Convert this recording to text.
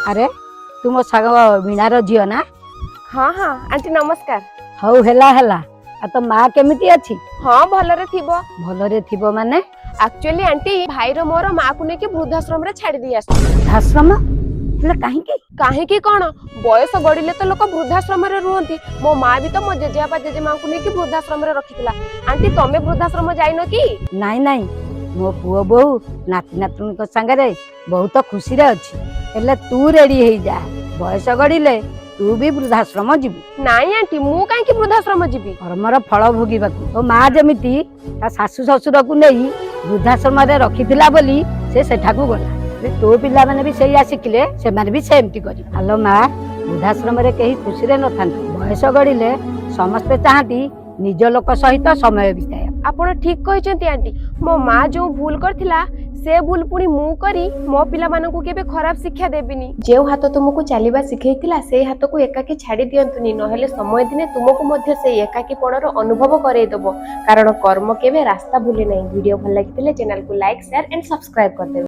ଆରେ, ତୁ ମୋ ସାଙ୍ଗ ବୀଣାର ଝିଅ ନା? ହଁ, ଆଣ୍ଟି, ନମସ୍କାର। ହଉ, ହେଲା ହେଲା। ଆଉ ତୋ ମା କେମିତି ଅଛି? ହଁ, ଭଲରେ ଥିବ। ଭଲରେ ଥିବ ମାନେ? ଆକ୍ଚୁଆଲି ଆଣ୍ଟି, ଭାଇର ମୋର ମାକୁ ନେଇକି ବୃଦ୍ଧାଶ୍ରମରେ ଛାଡି ଦେଇ ଆସିଛୁ। ବୃଦ୍ଧାଶ୍ରମ? ହେଲେ କାହିଁକି? କାହିଁକି କଣ, ବୟସ ଗଡିଲେ ତ ଲୋକ ବୃଦ୍ଧାଶ୍ରମରେ ରୁହନ୍ତି। ମୋ ମା ବି ତ ମୋ ଜେଜେବାପା ଜେଜେମାଙ୍କୁ ନେଇକି ବୃଦ୍ଧାଶ୍ରମରେ ରଖିଥିଲା। ଆଣ୍ଟି, ତମେ ବୃଦ୍ଧାଶ୍ରମ ଯାଇନ କି? ନାଇଁ ନାଇଁ, ମୋ ପୁଅ ବୋହୂ ନାତି ନାତୁଣୀଙ୍କ ସାଙ୍ଗରେ ବହୁତ ଖୁସିରେ ଅଛି। ହେଲେ ତୁ ରେଡି ହେଇଯା, ବୟସ ଗଡିଲେ ତୁ ବି ବୃଦ୍ଧାଶ୍ରମ ଯିବୁ। ନାଇଁ ଆଣ୍ଟି, ମୁଁ କାହିଁକି ବୃଦ୍ଧାଶ୍ରମ ଯିବି? କର୍ମର ଫଳ ଭୋଗିବାକୁ। ତୋ ମା ଯେମିତି ତା ଶାଶୁ ଶ୍ୱଶୁରକୁ ନେଇ ବୃଦ୍ଧାଶ୍ରମରେ ରଖିଥିଲା ବୋଲି ସେ ସେଠାକୁ ଗଲା, ହେଲେ ତୋ ପିଲାମାନେ ବି ସେଇଆ ଶିଖିଲେ ସେମାନେ ବି ସେମିତି କରିବେ। ଆଲୋ ମା, ବୃଦ୍ଧାଶ୍ରମରେ କେହି ଖୁସିରେ ନଥାନ୍ତି। ବୟସ ଗଡିଲେ ସମସ୍ତେ ଚାହାନ୍ତି ନିଜ ଲୋକ ସହିତ ସମୟ ବିତାଇବା। ଆପଣ ଠିକ କହିଛନ୍ତି ଆଣ୍ଟି। ମୋ ମା ଯୋଉ ଭୁଲ କରିଥିଲା, ସେ ଭୁଲ ପୁଣି ମୁଁ କରି ମୋ ପିଲାମାନଙ୍କୁ କେବେ ଖରାପ ଶିକ୍ଷା ଦେବିନି। ଯେଉଁ ହାତ ତୁମକୁ ଚାଲିବା ଶିଖେଇଥିଲା, ସେଇ ହାତକୁ ଏକାକି ଛାଡି ଦିଅନ୍ତୁନି। ନହେଲେ ସମୟ ଦିନେ ତୁମକୁ ମଧ୍ୟ ସେଇ ଏକାକୀପଣର ଅନୁଭବ କରେଇଦବ, କାରଣ କର୍ମ କେବେ ରାସ୍ତା ଭୁଲେ ନାହିଁ। ଭିଡିଓ ଭଲ ଲାଗିଥିଲେ ଚ୍ୟାନେଲକୁ ଲାଇକ୍, ସେୟାର ଆଣ୍ଡ ସବସ୍କ୍ରାଇବ କରିଦେବେ।